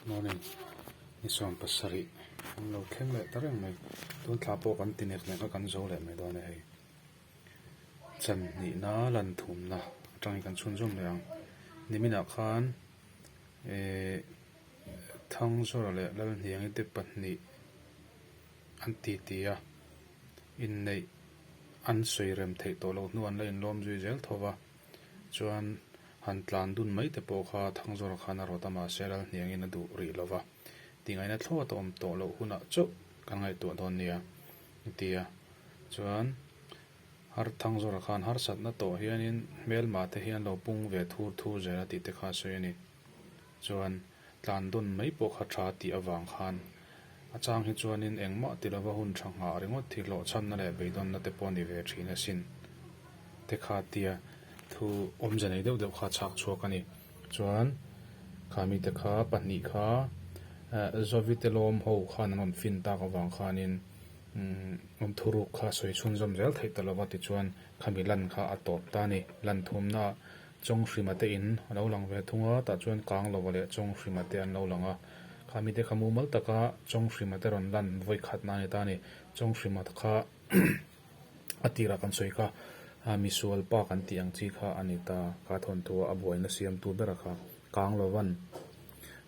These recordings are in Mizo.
Morning ni 70 an lo thleng leh ta reng mai tun thla pawh kan ti nek nek a kan zo leh mai dawn e hei chan hnihna lan thumna atangin kan chhunzawm leh ang niminah khan eh Thangzawra leh Lalhniangi te pahnih an titi a inneih an sawi rem theih tawh loh hnu an la inlawm zui zel tho va. Chuan han tlan dun mai te pawh kha Thangzawra khan a rawt a, mahse Lalhniangin a duh rih lo va, tingaihna thlawt a awm tawh loh hunah chauh kan ngaihtuah dawn nia a ti a. Chuan har Thangzawra khan harsatna tawh hianin hmelma te hian lo pung ve thur thur zel a tih te kha a sawi a ni. Chuan tlan dun mai pawh kha tha tih avang khan a chang hi chuanin engmah ti lova hun tha nghah ringawt hi hlawhchhamna leh beidawnna te pawh a ni ve thin asin te kha tia thu awmze nei deuh deuh kha chhak chhuak a ni. Chuan kha mite kha pahnih kha Zovite lawm ho khan an rawn fin tak avang khanin an thuruk kha sawi chhunzawm zel theih ta lova tichuan khami lan kha a tawp ta a ni. Lan thumna Chawnghrima te in a lo lang ve thung a, tah chuan Kanglova leh Chawnghrima te an lo lang a. Kha mite kha mumal taka Chawnghrima te rawn lan vawi khat na a ni ta a ni. Chawnghrima kha a tirah kan sawi kha misual pa kan tih ang chi kha a ni ta. Kha thawnthu a buaina siamtu bera kha Kanglovan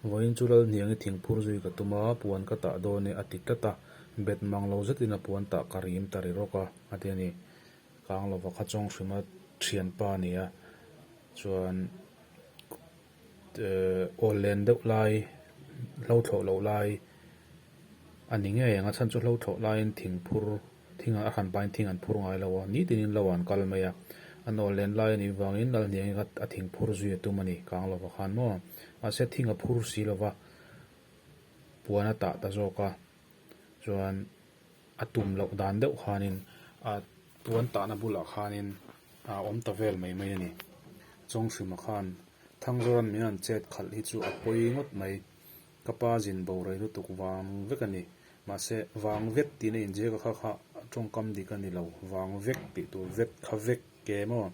vawiin chu Lalhniangi thingphur zui ka tum a, puan ka tah dawn e a ti tlat a, bet mang lo zetin a puan tah ka rim ta ri rawk a, a ti a ni. Kanglova kha Chawnghrima thianpa a ni a, chuan awl len deuh lai hlo thlawh loh lai a ni ngei ang a chhan chu hlo thlawh laiin thing phur thing a hran pahin thing an phur ngai lo a nitinin lo an kal mai a an awl len lai a nih vangin Lalhniangi kha a thing phur zui a tum a ni Kanglova khan maw mahse thing a phur si lova puan a tah ta zawk a chuan. A tum loh dan deuh khanin a puan tahna bulah khanin a awm ta vel mai mai a ni. Chawnghrima khan Thangzawran min an chet khalh hi chu a pawi ngawt mai. Ka pa zin bo rei lutuk vang vek a ni. Mahse vang vek tihna inziak a kha kha tawngkam dik a ni lo. Vang vek tih tur vet kha vek ke maw?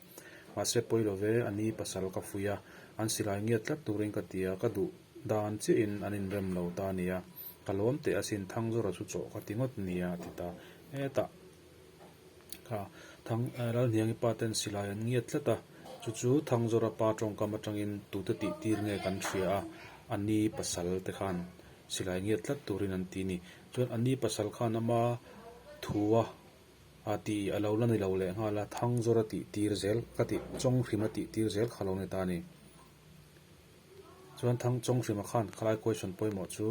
Mahse pawi lo ve, a ni pasal ka fuih a, an silai ngiat tlat turin ka ti a, ka duh dan chiahin an inrem lo ta a nia. Ka lawm teh asin Thangzawra chu chawh ka ti ngawt nia a ti ta. Hetah kha Thang Lalhniangi pa ten silai an ngiat tlat a, chu chu Thangzawra pa tawngkam atangin tute tih tir nge kan hria a, a ni pasal te khan silai ngiat tlat turin an ti ni. Chuan a ni pasal khan ama thua a tih a lo la ni lo leh nghal a, Thangzawra tih tir zel ka tih Chawnghrima tih tir zel kha lo ni ta a ni. Chuan Thang Chawnghrima khan khalai question pawimawh chu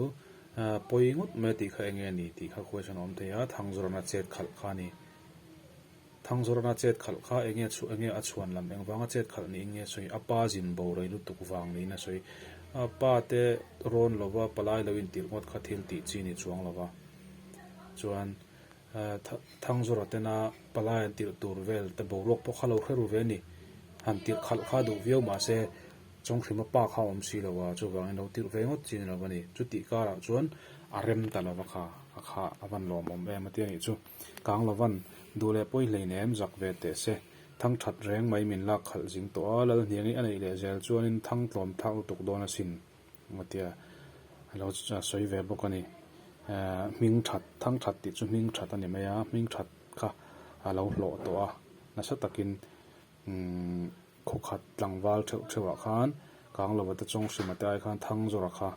pawi ngawt mai a tih kha enge a ni tih kha question a awm thei a, Thangzawrana chet khalh kha a ni. Thangzawrana chet khalh kha enge chu enge a chhuan lam engvanga chet khalh niin nge a sawi, a pa zin bo rei lutuk vang niin a sawi. A pa te rawn lova palai lo intirh ngawt kha thil tih chi ni chuang lova. Chuan Thangzawra tena palai an tirh tur vel te boruak pawh kha lo hre ru ve a ni. Han tirh khalh kha duh viau mahse Chawnghrima pa kha a awm si lo a, chuvangin lo tirh ve ngawt chi ni lo a ni. Chutih karah chuan a rem ta lova kha, a kha a van lawmawm em a ti a nih chu. Kang lovan duh leh pawi hleinem zak ve teh se. Thang that reng mai min lak khalh zing tawh a, Lalhniangi a neih leh zel chuanin thang tlawm thlak lutuk dawn asin. Ngatia a lo sawi ve bawk a ni. Hming that, thang that tih chu hming that a ni mai a, hming that kha a lo hlawh tawh a, nasa takin khawkhat tlangval theuh theuhah khan Kanglova te Chawnghrima te ai khan Thangzawra kha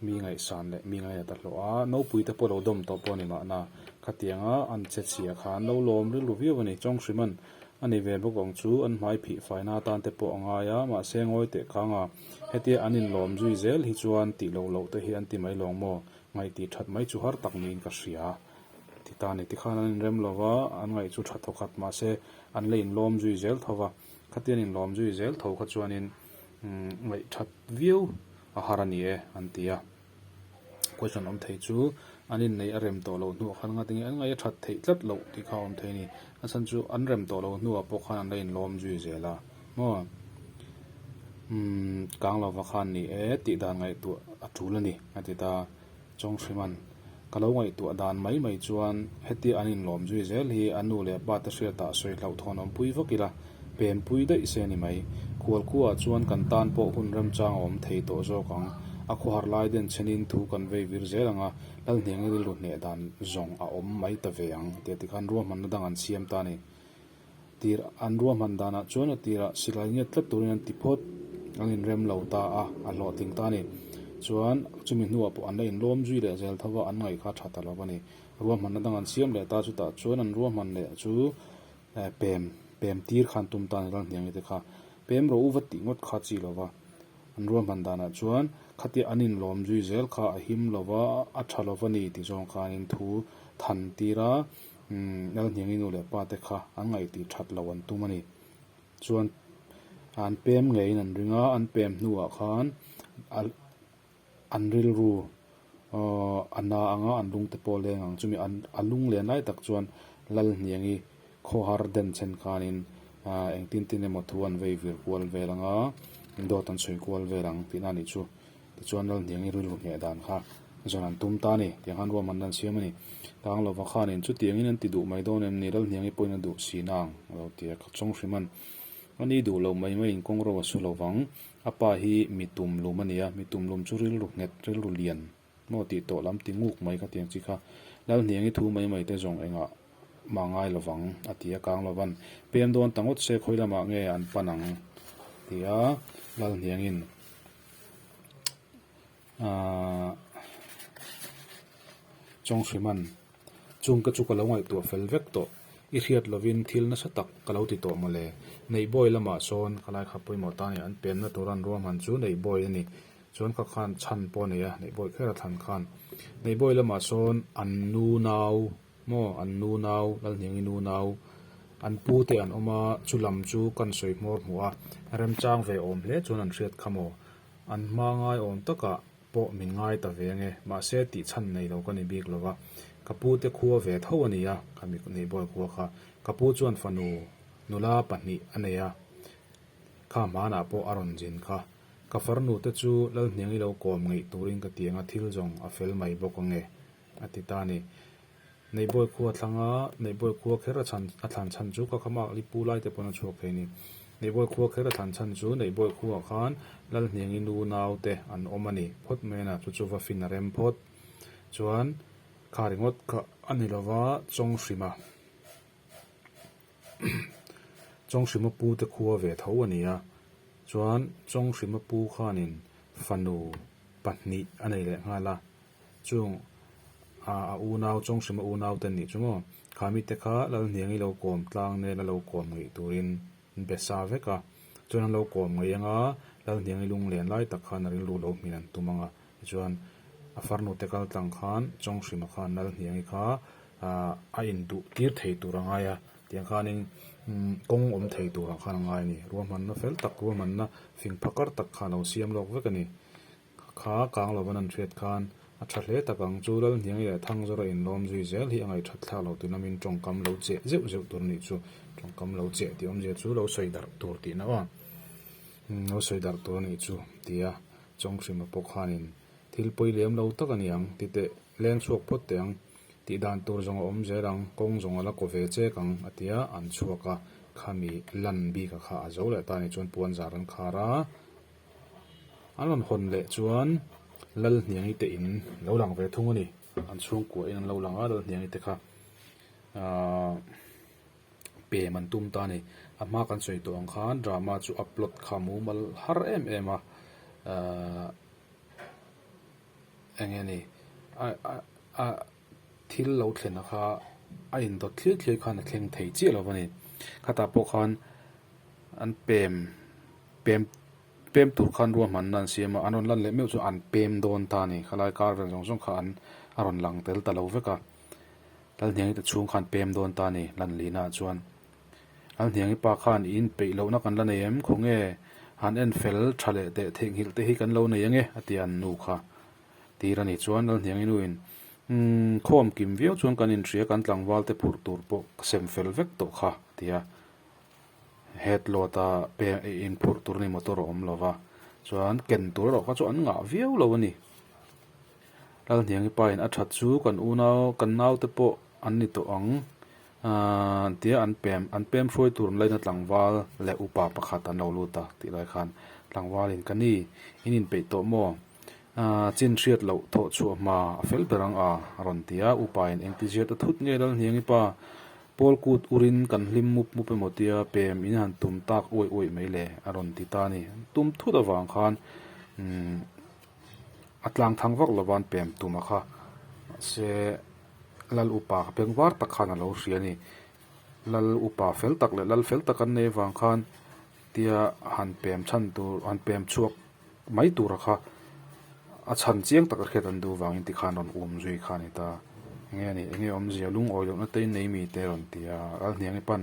mi ngaihsan leh mi ngainat a hlawh a, Nopui te pawh lo dawm tawh pawh a ni mahna khatianga an che chhia kha an lo lawm rilru viau a ni. Chawnghrima A ni ve bawk ang chu, an hmai phih faina atan te pawh a ngai a, mahse ngawi teh kang a, hetia an inlawm zui zel hi chuan tih loh loh te hi an ti mai lawng maw, ngaih tih that mai chu har tak niin ka hria. Ti ta ni tikhan an inrem lo va, an ngaih chu tha thaw khat, mahse an la inlawm zui zel tho va, khatia an inlawm zui zel tho kha chuanin ngaih that viau a har a ni e an ti a. Question awm thei chu an inneih a rem tawh loh hnuah khan nga tinge an ngaih a that theih tlat loh tih kha a awm thei a ni. A chhan chu an rem tawh loh hnuah pawh khan an la inlawm zui zel a maw? Umm kang lova khan ni e tih dan ngaihtuah a tul a ni a ti ta. Chawnghrima ka lo ngaihtuah dan mai mai chuan hetia an inlawm zui zel hi a nu leh pa te hriatah sawi hlauhthawn awmpui vak ila penpui daih se ni mai. Khualkhuaah chuan kan tan pawh hun remchang a awm thei tawh zawk ang. A khawhar lai den chhenin thu kan vei vir zel ang a, Lalhniangi rilru hneh dan zawng a awm mai ta ve ang tia tikhan ruahmanna dang an siam ta a ni. Tir an ruahman danah chuan a tirah silai nget tlat turin an ti phawt, an inrem lo ta a, a hlawhtling ta a ni. Chuan chumi hnuah pawh an la inlawm zui leh zel tho va, an ngaih kha a tha ta lo a ni. Ruahmanna dang an siam leh ta, chutah chuan an ruahman leh chu pem pem tir khan tum ta a ni Lalhniangi te kha. Pem rawh u va tih ngawt kha chi lo va, an ruahman danah chuan khatia an inlawm zui zel kha a him lo va, a tha lo va ni tih zawng khanin thu than tir a. Lalhniangi nu leh pa te kha an ngaih tih that loh an tum a ni. Chuan an pem ngeiin an ring a, an pem hnuah khan an rilru a na ang a, an lung te pawh a leng ang. Chumi a lung len lai tak chuan Lalhniangi khawhar den chhen khanin engtin tin emaw thu an vei vir kual vel ang a, dawt an sawi kual vel ang tihna a nih chu. Tichuan Lalhniangi rilru ngheh dan kha zawn an tum ta a ni. Tiang khan ruahmanna an siam a ni. Tang lova khanin chutiangin an ti duh mai dawn em ni? Lalhniangi pawhin a duh si nang a lo ti a. Ka chawng hrim an. A ni duh lo mai maiin kawngro a su lo vang. A pa hi mi tum lum a ni a, mi tum lum chu rilru nghet, rilru lian maw tih tawh lam ti nguk mai kha tiang chi kha. Lalhniangi thu mai mai te zawng engah mah ngai lo vang a ti a, kang lovan pem dawn ta ngawt se khawi lamah nge an pan ang ti a, Lalhniangin Ahh Chawnghriman, chung ka chu ka lo ngaihtuah fel vek tawh. I hriat lovin thil nasa tak ka lo ti tawh mawle. Neihbawi lamah sawn ka lai kha pawimawh ta a ni. An penna tura an ruahman chu Neihbawi a ni. Chuan ka khan chhan pawh a nei a, Neihbawi kher a thlan khan. Neihbawi lamah sawn an nu nau maw, an nu nau, Lalhniangi nu nau, an pu te an awm a, chu lam chu kan sawi hmawr hmuh a, remchang ve awm hle chuan an hriat kha maw. An hma ngai awm takah pawh min ngai ta ve ange, mahse tih chhan nei lo ka ni bik lo va, ka pu te khua ve tho a ni a, ka mi neih bawi khua kha. Ka pu chuan fanu nula pahnih a nei a, kha hmanah pawh a rawn zin kha. Ka farnu te chu Lalhniangi lo kawm ngeih turin ka ti anga thil zawng a fel mai bawk ange, a ti ta a ni. Neihbawi khua thlang a, Neihbawi khua kher a chhan a thlan chhan chu ka khamak li pu lai te pawn a chhuak thei a ni. Neihbawi khua kher a thlan chhan chu Neihbawi khuaah khan Lalhniangi nu nau te an awm a ni phawt mai a na, chu chu va fin a rem phawt. Chuan kha ringawt kha a ni lova Chawnghrima Chawnghrima pu te khua ve tho a ni a, chuan Chawnghrima pu khanin fanu pahnih a nei leh nghal a. Chung a a unau Chawnghrima unau te nih chu maw? Kha mite kha Lalhniangi lo kawm tlang nena lo kawm ngeih turin an be sa vek a. Chuan an lo kawm ngei anga Lalhniangi lunglen lai tak khan a rilru lo hmin an tum anga. Tichuan a farnu te kal tlang khan Chawnghrima khan Lalhniangi kha a induh tir thei tur a ngai a. Tiang khanin kawng awm thei turah khan a ngai a ni. Ruahmanna fel tak, ruahmanna fing phakar tak kha a lo siam lawk vek a ni. Kha kang lo van an hriat khan a tha hle tak ang chu Lalhniangi leh Thangzawra inlawm zui zel hi a ngaihthat thlak lo tih lamin tawngkam lo cheh zeuh zeuh tur nih chu tawngkam lo cheh tih awmzia chu lo sawi darh tur tihna aw lo sawi darh tur anih chu tia Chawnghrima pawh khanin thil pawi lem lo tak a ni ang ti teh leng chhuak phawt teh ang tih dan tur zawng a awm zel ang kawng zawng a la kaw ve chek ang a tia an chhuak a khami lan bik a kha a zo leh ta a nih chuan puanzar an khar a. An rawn hawn leh chuan Lalhniangi te in lo lang ve thung a ni. An chhungkua in an lo lang a, Lalhniangi te kha ahh pem an tum ta a ni. A hma kan sawi tawh ang khan drama chu a plot kha mumal har em em a, ahh eng nge ni a thil lo thlen a kha a indawt thliai thliai khan a thleng thei chiah lo a ni. Khatah pawh khan an pem. Pem pem tur khan ruahmanna an siam a, an rawn lan leh meuh chu an pem dawn ta a ni. Khalai kar vel zawng zawng kha an a rawn lang tel ta lo vek a. Lalhniangi te chhung khan pem dawn ta a ni Lanlina ah chuan. Lalhniangi pa khan i inpeih lohna kan la nei em? Khawnge han en fel tha leh teh theihnghilh te hi kan lo nei ange a ti a an nu kha. Tir a ni chuan Lalhniangi nuin umm khawm kim viau chuan kan inhria kan tlangval te phurh tur pawh ka sem fel vek tawh kha a ti a. Head load a peng inphurh tur ni motor a awm lova chuan ken tur erawh kha chu an ngah viau lo a ni. Lalhniangi pa in a that chu kan unau kan naute pawh an ni tawh ang ahh tia an pem an pem hruai tur an laina tlangval leh upa pakhat an lo lut a tih lai khan tlangval in ka ni in inpeih tawh maw? Chin hriat loh thawh chhuah hma a fel ber ang a, a rawn ti a. Upain engtiziat a thut nge Lalhniangi pa, Pawl kut urin kan hlim mup mup emaw tia pem in han tum tak uaih uaih mai le, a rawn ti ta a ni. Tum thut avang khan a tlang thang vak lova an pem tum a kha. Mahse, Lal upa kha bengvar tak khan a lo hria a ni. Lal upa fel tak leh Lal fel tak an nei avang khan tia han pem chhan tur, han pem chhuak mai tura kha a chhan chiang taka hriat an duh vangin tikhan rawn um zui kha a ni ta. Enge a nih? Enge awmzia? Lungawi lohna te in nei mi te rawn ti a, Lalhniangi pan,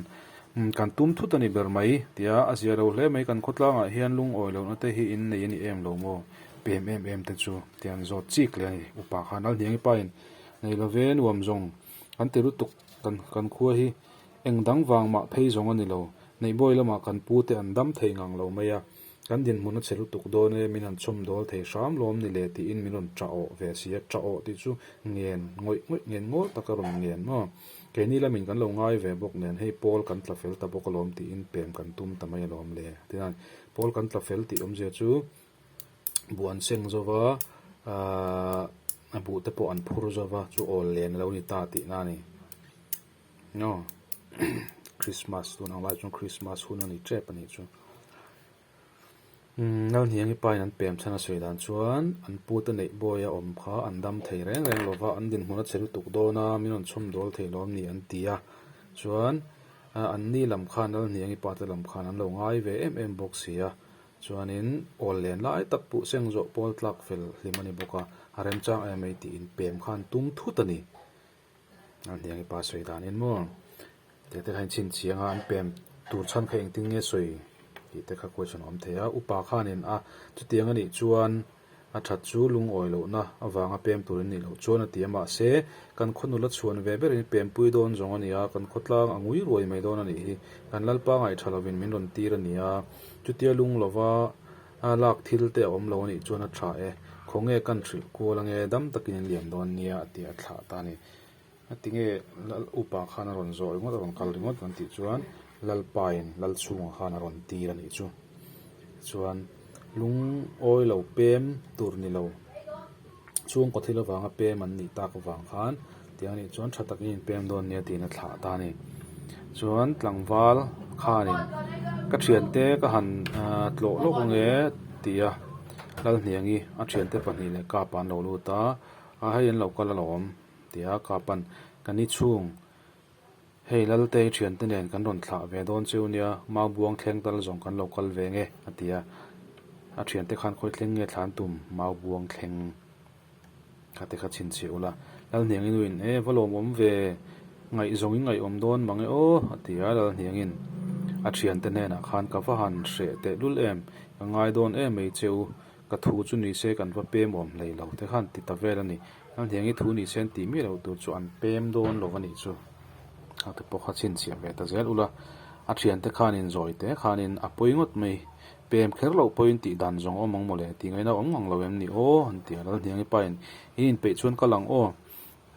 Umm kan tum thut a ni ber mai tia a zia lo hle mai kan khawtlangah hian lungawi lohna te hi in nei a ni em lo maw? Pem em em te chu tia an zawt chik leh a ni. Upa khan Lalhniangi pain nei lo ve nuam zawng kan ti lutuk kan kan khua hi eng dang vang mah phei zawng a ni lo. Neihbawi lamah kan pu te an dam thei ngang lo mai a. Kan dinhmun a che lutuk dawn e, min han chhawm dawl thei hram lawm ni le tiin min rawn ṭah awh ve si a, ṭah awh tih chu ngen ngawih ngawih ngen ngawl tak a rawn ngen maw. Keini lamin kan lo ngai ve bawk nen hei pawl kan tla fel ta bawk alawm tiin pem kan tum ta mai alawm le. Tihian pawl kan tla fel tih awmzia chu buh an seng zo va, aaa a buh te pawh an phur zo va, chu awl len a lo ni ta tihna a ni. Aw Christmas tun ang lai chuan Christmas hun a ni tep a nih chu. Umm Lalhniangi pa in an pem chhan a sawi dan chuan an pute neih bawi a awm kha an dam thei reng reng lo va, an dinhmun a che lutuk dawn a, min rawn chhawm dawl thei lawm ni an ti a. Chuan an ni lam khan Lalhniangi pa te lam khan an lo ngai ve em em bawk si a. Chuanin awl len lai tak puh seng zawh pawl tlak fel hlim a ni bawk a, a remchang em mai tiin pem khan tum thut a ni. A hniangi pa sawi danin maw tih te kha in chhinchhiang a an pem tur chhan kha engtin nge sawi tih te kha question a awm thei a upa khanin a chutiang a nih chuan a that chu lungawi lohna avanga pem tur in nih loh chuan a ti a mahse kan khaw nula chhuan ve berin pempui dawn zawng a ni a kan khawtlang a ngui ruai mai dawn a nih hi kan lalpa ngaihṭha lovin min rawn tir a ni a chutia lung lova a lak thil te a awm lo a nih chuan a tha e, khawnge kan hrilh kual ange dam takin in liam dawn nia a ti a thlah ta a ni. A ti nge Lal upa khan a rawn zawh ringawt a rawn kal ringawt kan tih chuan Lalpain Lal chhungah khan a rawn tir a nih chu. Chuan lungawi lo pem tur ni lo chhungkaw thil avanga pem an nih tak avang khan tiang a nih chuan tha takin in pem dawn nia tiin a thlah ta a ni. Chuan tlangval khanin ka thiante ka han tlawh lawk ange ti a Lalhniangi a thiante pahnih leh kapa an lo lut a, a hei an lo kal alawm ti a kapan ka ni chhung hei Laltei thiante nen kan rawn thlah ve dawn cheu nia Maubuang thleng tal zawng kan lo kal ve nge a ti a, a thiante khan khawi thleng nge thlan tum Maubuang thleng. Kha te kha chhinchhiah ula, Lalhniangi nuin e va lawmawm ve, ngaihzawng in ngaihawm dawn mang e aw a ti a, Lalhniangin a thiante hnenah khan ka va han hreh tehlul em, ka ngai dawn em mai che u, ka thu chu ni se kan va pem awm hlei lo te khan ti ta vel a ni, Lalhniangi thu ni se an tih miah loh tur chu an pem dawn lo a nih chu. A te pawh kha chhinchhiah ve ta zel ula, a thiante khanin zawi te khanin a pawi ngawt mai. Pem kher loh pawhin tih dan zawng awm ang mawle, tih ngaihna awm ngang lo em ni aw? an ti a, Lalhniangi pain in inpeih chuan ka lang aw,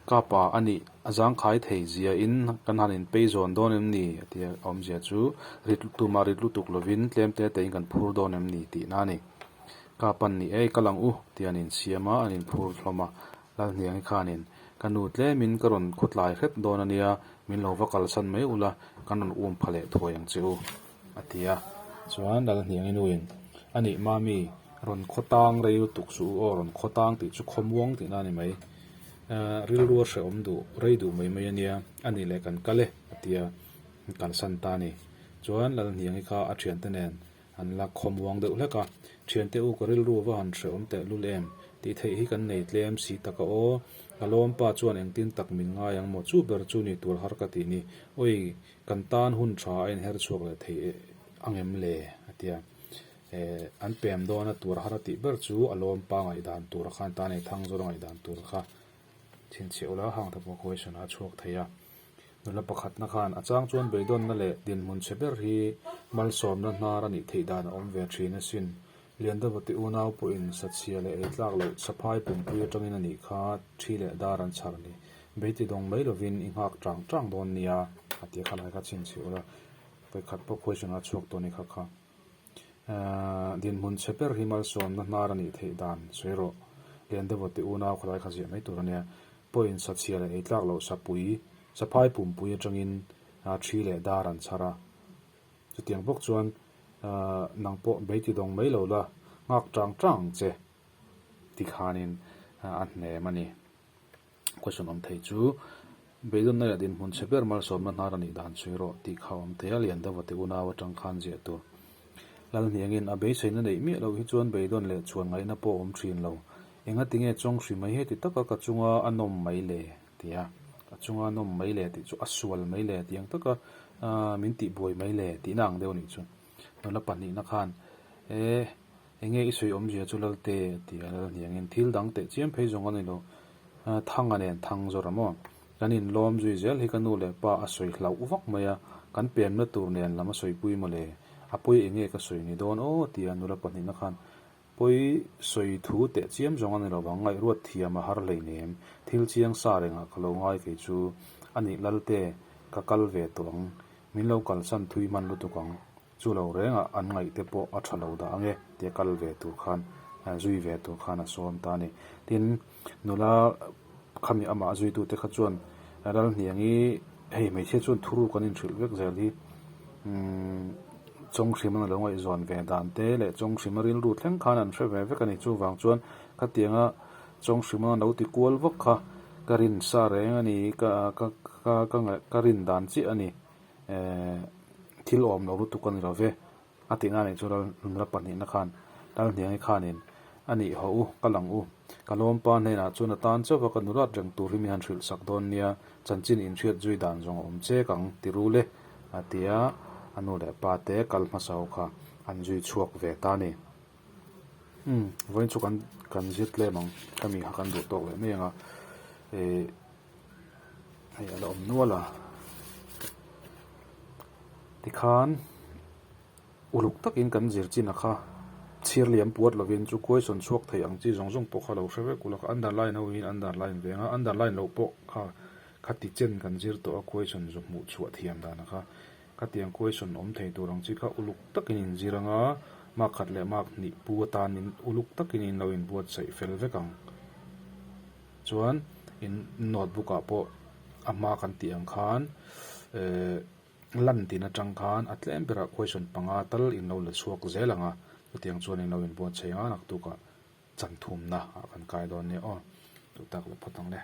ka pa a nih a zangkhai thei zia in kan han inpei zawn dawn em ni? a ti a, a awmzia chu rit tumah rit lutuk lovin tlem te tein kan phur dawn em ni tihna a ni. Ka pan ni e, ka lang u tih an insiam a, an inphur hlawm a, Lalhniangi khanin ka nu tlemin ka rawn khawtlai hret dawn a nia, min lo va kalsan mai ula, kan rawn um pha leh thuai ang che u, a ti a. Chuan Lalhniangi nuin, A nih mami, rawn khawtang rei lutuk suh u aw, rawn khawtang tih chu khawmuang tihna a ni mai. Rilru a hrehawm duh, rei duh mai mai a nia, a nih leh kan kal e, a ti a, kalsan ta a ni. Chuan Lalhniangi kha a thiante nen An la khawmuang deuh hlek a, Thiante u ka rilru va han hrehawm teh lul em? Tih theih hi kan nei tlem si tak a aw. Ka lawmpa chuan engtin tak min ngai ang maw? Chu ber chu ni tur har ka tih ni. Oi, kan tan hun tha a inher chhuak leh thei ang em le? a ti a. Eh, an pem dawn a tur har a tih ber chu a lawmpa ngaihdan tur a khan tan ei thang zawr a ngaihdan tur kha chhinchhiah ula hang te pawh question ah a chhuak thei a. Nula pakhatna khan a chang chuan beidawnna leh dinhmun chhe ber hi malsawmna hnar a nih theih dan a awm ve thin asin. Liandavati unau pawhin sachhia leh eitlak loh saphai pumpui atangin a nih kha thi leh dar an chhar ni. Beiti dawng mai lovin i nghak tang tang dawn nia a ti a khalai kha chhinchhiah ula vawikhat pawh question a chhuak tawh a ni kha kha. Dinhmun chhe ber hi malsawmna hnar a nih theih dan sawi rawh. Liandevawte unau khawlai kha ziah mai tur a nia. Pawhin sachhia leh ei tlak loh sapui, saphai pumpui atangin thi leh dar an chhar a. Chutiang bawk chuan nang pawh beiti dawng mai lo la, nghak tang tang ang che ti khanin a hnem a ni. Question awm thei chu, Beidawnna leh dinhmun chhe ber malsawmna hnar a nih dan sawi rawh tih kha awm thei a, Liandavate unau atang khan ziah tur. Lalhniangin a beiseina neih miah loh hi chuan beidawn leh chhuan ngaihna pawh a awm thin lo. Engati nge Chawnghri mai heti taka ka chunga a nawm mai le? ti a, ka chunga a nawm mai le tih chu a sual mai le tih ang taka min tihbuai mai le tihna ang deuh a nih chu. Nula pahnihna khan, E, enge i sawi awmzia chu Lalte? a ti a, Lalhniangin thil dang teh chiam phei zawng a ni lo. Thanga nen thang zawr a maw? Kan inlawm zui zel hi ka nu leh pa a sawi hlauh vak mai a, kan pemna tur nen lam a sawipui maw le? A pawi enge ka sawi ni dawn aw? ti a nula pahnihna khan Pawi sawi thu teh chiam zawng a ni lo vang, ngaihruat thiam a har hleinem, thil chiang sa rengah ka lo ngai kei chu, a nih Lalte, ka kal ve tawh ang, min lo kalsan thui hman lutuk ang, chu lo rengah an ngaihte pawh a tha lo dah ange tia kal ve tur khan, zui ve tur khan a sawm ta a ni. Tin, nula khami amah zuitute kha chuan Lalhniangi hei hmeichhia chuan thuruk an inhrilh vek zel hi umm Chawnghrim a lo ngaihzawn ve dan te leh Chawnghrim a rilru thleng khan an hre ve vek a ni. Chuvang chuan khatianga Chawnghrim a lo ti kual vak kha ka rin sa reng a ni, ka ka ka ka ka rin dan chiah a ni. Ehh thil awm lo lutuk a ni lo ve. A tihna nih chu Lalnula pahnihna khan Lalhniangi khanin a nih haw u, ka lang u. Ka lawmpa hnenah chuan a tan chauh a, ka nulat reng tur hi min han hrilh sak dawn nia, chanchin inhriat zui dan zawng a awm chek ang, ti ru le, a ti a, a nu leh pa te kal hmasa ho kha an zui chhuak ve ta a ni. Umm, vawiin chu kan kan zir tlem ang, ka mi kha kan duh tawk leh mai ang a, eh. Hei a la awm nual a, tikhan uluk takin kan zir chin a kha chhir liam puat lovin chu question chhuak thei ang chi zawng zawng pawh kha lo hre vek ulak a, underline ho hian underline ve ang a, underline loh pawh kha khati chen kan zir tawh a question zu hmuh chhuah thiam dan a kha khatiang question awm thei tur ang chi kha uluk takin in zir ang a, mark khat leh mark hnih pu atanin uluk takin in lo inbuatsaih fel vek ang. Chuan in notebook ah pawh a hma kan tih ang khan ehh lan tin atang khan a tlem berah question panga tal in lo la chhuak zel ang a, chutiang chuan in lo inbuatsaih ang a naktuk ah chanthumna ah kan kai dawn nia aw, duh tak leh phawt ang le.